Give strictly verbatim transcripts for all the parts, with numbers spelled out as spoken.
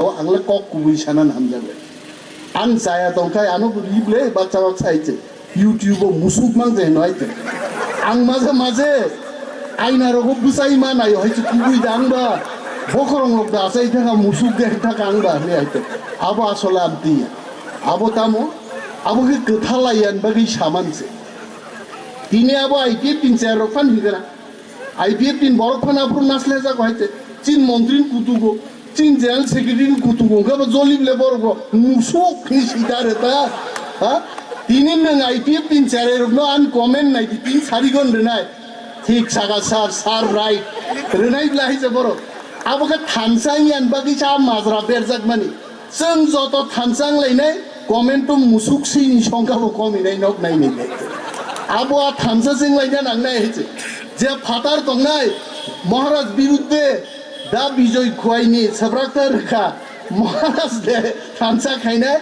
o ang le kok kubui sana hamjago. Ang chaya tongkhai ano bo rible baksa baksa hai se. YouTube o musuk mang je no hai se. Ang maje maje aina rogo bwsai ma nayo hai se kubui da ang ba. Bokhorong rok da asai thaka musuk de thaka ang ba le hai se. Abo asole amtiya. Abo tamo, abo khe kwtha laiyan bagwi saman se. Tini abo I P F tin chayar rok phan hingkara. I P F tin borok phano aphuru naslejak hai se. Chin montri ni kutugo, chin general secretary ni kutugo, hwnkhe bo jolib le borok bo musuk ni sida re ta. Ha? Tini nwng I P F tin chayar rok no an comment nai di, tin sari gon renai. Thik saka sir, sir right. Renai bla hai se borok. Abo khe thansa yan bagwi sa majra berjak mani. Chwng joto thansa wnglainai, comment o musuk sini songkha bo kominai nok nainai le. Abo a thansa se wnglaina nangnai hai se. Je phatar tongnai, Maharaj birudde da Bijoy Khuaini swbrakta rwkha, Maharaj de thansa khainai,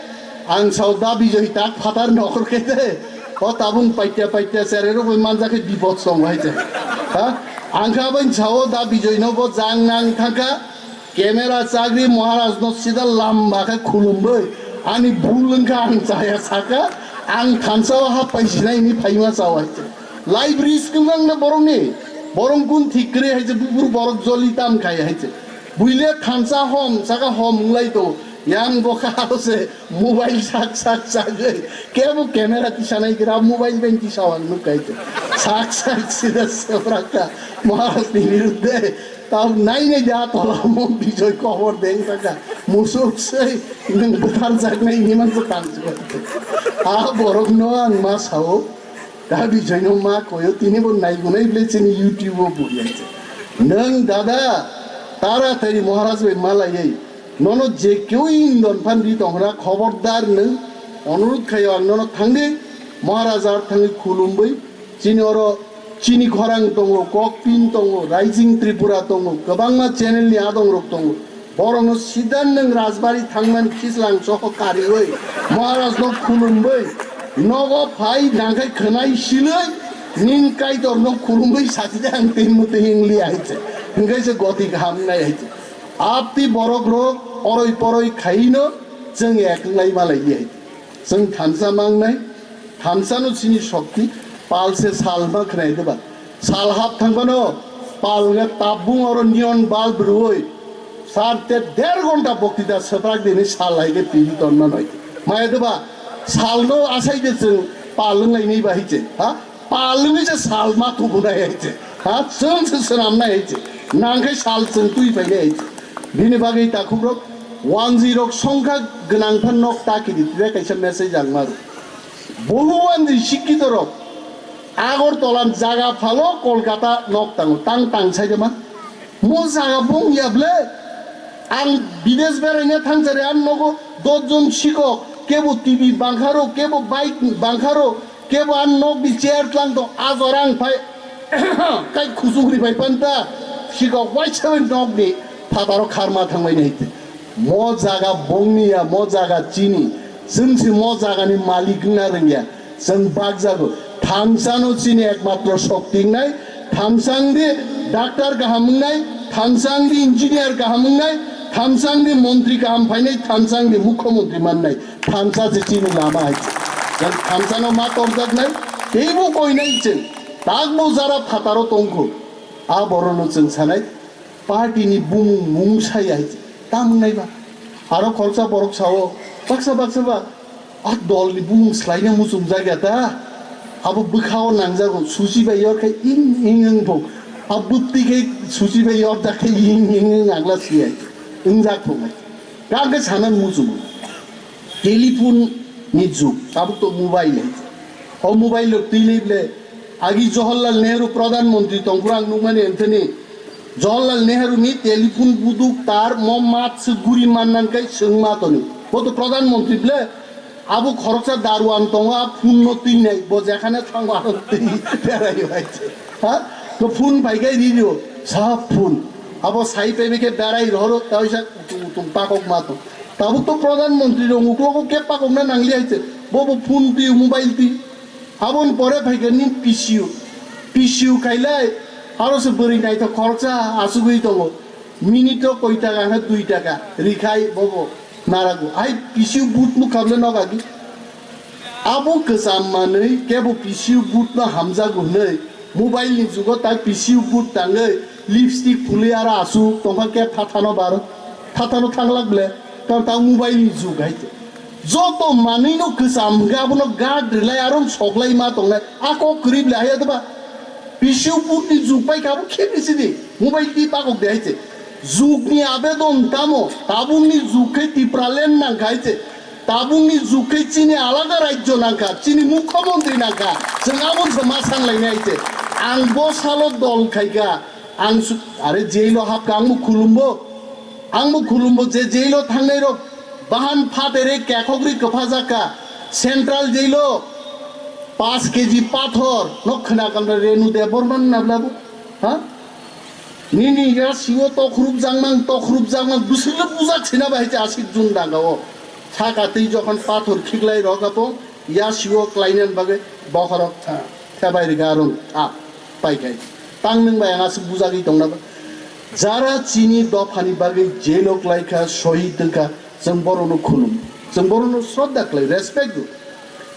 ang sao da Bijoy tak phatar nokhor khe de, o tabung paitya paitya cherairok bai manjakhe bipod song hai se. Ha? Ang kha bai sao da Bijoy no bo jang nang thangkha, Camera chagri Maharaj no sida lamba khe khulumbai, ani bul wngkha ang chaya saka, ang thansa o happai sinai ni phaima chao hai se. Library swkang na borok ni, borok gun thik kwrwi hai se, bubur borok joli tam khai hai se. Buile thansa hom, saka hom wnglaito, yang bo kha aro se mobile sak sak sagwi, kebo camera tisanai gra mobile bai tisao ang nuk hai se. Sak sak sida se brakha Maharaj ni birudde. Tao nai nai da tola mo Bijoy kobor deng saka. Musuk sei nwng bwtharjaknai hinwi mansa tang se. A borok no ang ma sao. Da Bijoy no ma koyo tini bo nai gunai ble chini YouTube o buriya se. Nwng dada taratari Maharaj bai malaiwi. Nono je keu indon phan di tongra khobordar nwng onurud khayo ang nono thangdi Maharaj ar thangwi khulumbai. Chini oro chini khorang tongo, Kokpin tongo, Rising Tripura tongo, kwbangma channel ni adong rok tongo. Borokno sidan nwng Rajbari thangmani Khislang soho kariwi Maharaj no khulumwi nogo phai nangkhai khwnai silwi nin Kaitor no khulumwi sachide ang tei mwtwi wngli hai se. Hingkhai se goti kaham nai hai se. Apti borok rok oroi poroi khaino chwng ek wnglai malai hai. Chwng thansa mangnai, thansa no chini shokti, pal se sal ma khnai de ba. Sal hap thang bano, pal ga tabung oro neon bulb rwoi, sar te der ghonta bokti da swprak dini sal hai de piri ton ma noi. Maya de ba, sal no asai de chwng pal nai ni ba hiche, ha? Pal wngwi se sal ma tubu nai hai se. Ha, chwng se swnam nai hai se. Nang khe sal chwng twi pai nai hai se. Bini bagwi takhuk rok, wanji rok songkha gwnang phan nok ta kiri tide kaisa message ang maru. Bohu wanji sikkito rok Agartala jaga phalo Kolkata nok tango, tang tang sai de ma. Mo jaga bung ya ble. Ang bidesh beraina thangchari ang nogo dos jon sikok, kebo T V bangkharo, kebo bike bangkharo, kebo ang nokni chair tlang tong, ajor ang phai kai khusung ri phai panta, sikok waisa bai nokni phataro kharma thangbai nai te. Mo jaga bongni ya, mo jaga chini, chwng se mo jagani malik wngna rwngya. Chwng bakjago. Thamsano chini ekmatro shokti wngnai. Thamsangdi doctor kaham wngnai. Thamsangdi engineer kaham wngnai. Thamsangdi montri kaham phainai. Thamsangdi mukhyamantri mannai. Thamsa se chini lama hai. Chwng thamsano ma torjaknai. Teibo koinai chwng. Takbo jara phataro tongkho. A borono chwng sanai. Party ni bumung mung saya hai. Tamung nai ba. Aro khoroksa borok sao. Baksa baksa ba. A dol ni bumung slaina muchung jaga ta. Abo bwkhao nangjago. Susi bai yor khai ing ing ing bo. A bwtwi khai susi bai yor da khai ing ing ing agla siyai. Wngjak thung hai. Kang khe sanan muchung. Telephone ni jug, tabuk to mobile hai. O mobile rok twi le ble, agi Jawaharlal Nehru Pradhan Mantri tongphuru ang nukmani Anthony. Jawaharlal Nehru ni telephone buduk tar mo mat se guri mannan kai swng ma toni. Bo to Pradhan Mantri ble, abo khoroksa daruan tongo, a phone no twi nai, bo jekhane thango aro twi berai bai. Ha? To phone bai kai ri rio, sa phone. Abo sai pe bike berai roro, ta oisa utung utung pakok ma to. Tabuk to Pradhan Mantri rok uklogo khe pakokna nangli hai se. Bo bo phone twi, mobile twi. Aboni pore phaikha ni P C U. P C U khailai, aro se bwrwi naithok khoroksa achugwi tongo. Minute o koi taka khe dui taka rikhai bobo narago. Ai P C U booth no kable nogagi. Abo kwcham manwi kebo P C U booth no hamjago hwnwi mobile ni jugo tai P C U booth tangwi lipstick phulwi aro aswk tongkha khe thathano baro. Thathano thanglak ble. Karon ta mobile ni jug hai. Joto manwi no kwcham hwnkhe abono guard rwlai aro soklai ma tongnai. A kok kwrwi ble hai ya doba. P C U booth ni jug pai kha abo khe bisi di. Mobile di bakok de hai se. Jug ni abedon tamo. Tabuk ni jug khe Tipraland nang kha hai se. Tabuk ni jug khe chini alada rajyo nang kha. Chini mukhyamantri nang kha. Chwng abo se ma sanglai nai hai se. Ang bo salo dol khai kha. Ang su-, are jail o hap kha ang bo khulum bo. Ang bo khulumbo je jail o thangnai rok bahan phatere kekhogri kwpha jakka central jail o paanch K G pathor no khwna kamra Renu Debbarma na blabu ha nini ya siwo tokhrup jangmang tokhrup jangmang bwswkle bujak sina bahai se asik jun danga o saka tei jokhon pathor khiklai rok apo ya siwo klainan bagwi bokhorok tha thebai riga rung tha. Paikhai. Tang nwng bai ang aswk bujagwi tongna ba? Jara chini dophani bagwi jail o klaikha, sohid wngkha, chwng borokno khulum, chwng borokno shraddha khlai, respect rw.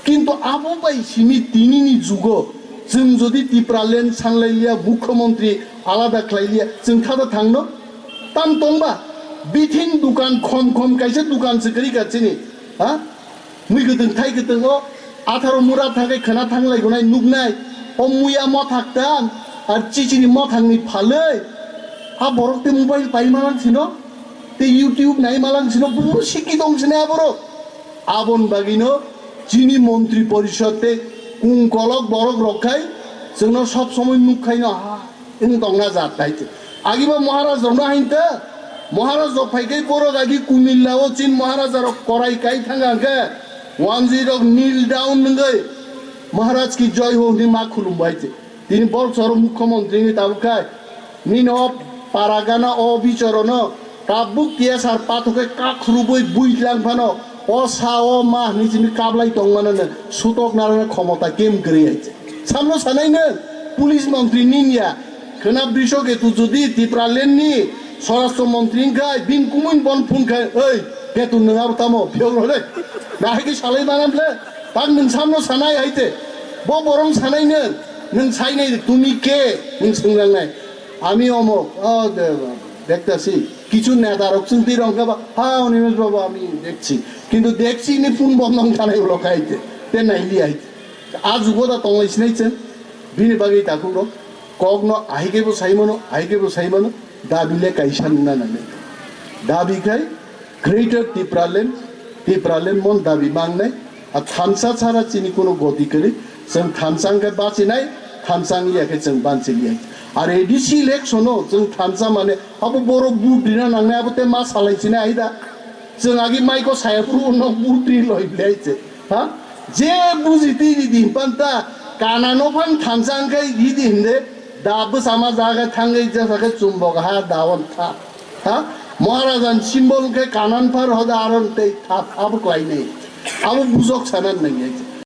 Kintu abo bai simi tinini jugo chwng jodi Tipraland sanlai liya, mukhyamantri alada khlai liya, chwng thada thangno? Tam tongba? Bithing dukan khom khom kaisa dukan se kwrwi ka chini, ha? Mui kwtwng thai kwtwng o atharo mura thangkhe khwna thanglai gonai nuknai. O muya mothak tang ar chichini mothakni phalwi. A borok tei mobile pai malang sino, tei YouTube nai malang sino, buburu sikki tong sini aborok. Abon bagino chini montri porishod tei kung kolok borok rok khai chwngno sob somoi nuk khaino ha. Wng tongna jat hai te. Agibo Maharaj rokno hain ta. Maharaj rok phai kai borok agi kumilla o chin Maharaj rok korai kai thang ang khe. Wanji rok kneel down nungoi. Maharaj ki joy ho hwnwi ma khulum bai te. Tini bor choro mukhyamantri ni tabuk khai. Nini o paragana o bichorono Tabuk T S R pathokhe kakhurubui buitlang phano o sa o ma hwnwi chini kablai tongmano no sutok narwkna khomota kem kwrwi hai se. Samno sanai no police montri ninya khwna Brishoketu jodi Tipraland ni Swarashtra montri wngkha bini kumui bon phun kha oi Ketu nwng abo tamo phiyok rw le nahai khe salai manam le tak nwng samno sanai hai se bo borong sanai no nwng sainai tumi ke nwng swngrangnai. আমি অমুক, ও দে-, দেখতাছি, কিছু নেতা রক চিনতেই রং খাবা, হ্যাঁ, অনিমেষ বাবু, আমি দেখছি। কিন্তু দেখছি নি কোন বন্ধন খানে উলো খাইতে, তে নাইলি আইতে। আজ উগোদা তংলাই সিনাইছেন, বিনি বাগেই তাকুরো, কগ্ন আহিকেবো সাইমানো, আহিকেবো সাইমানো, দাবিলে কাইসান না নানে। দাবি খাই, Greater Tipraland, Tipraland mon dabi mangnai, a thansa sara chini kuno goti kwrwi, chwng thansa hwnkhe bachinai, thansa wngya khe chwng banchiliya. Ar A D C election o chwng thansa mane abo borok vote rina nangnai abo te ma salai sinai aida. Chwng agi maiko saya phuru no vote ri loi blai che. Ha? Je buji twi ridi hinpan ta, kana no phan thansa hwnkhe ridi hinde, da bwsama jaga thangwi jesa khe chumbok ha da on tha. Ha? Maharajan symbol hwnkhe kanan phar hoda aron tei tha, abo klainai. Abo bujok sanan nangya.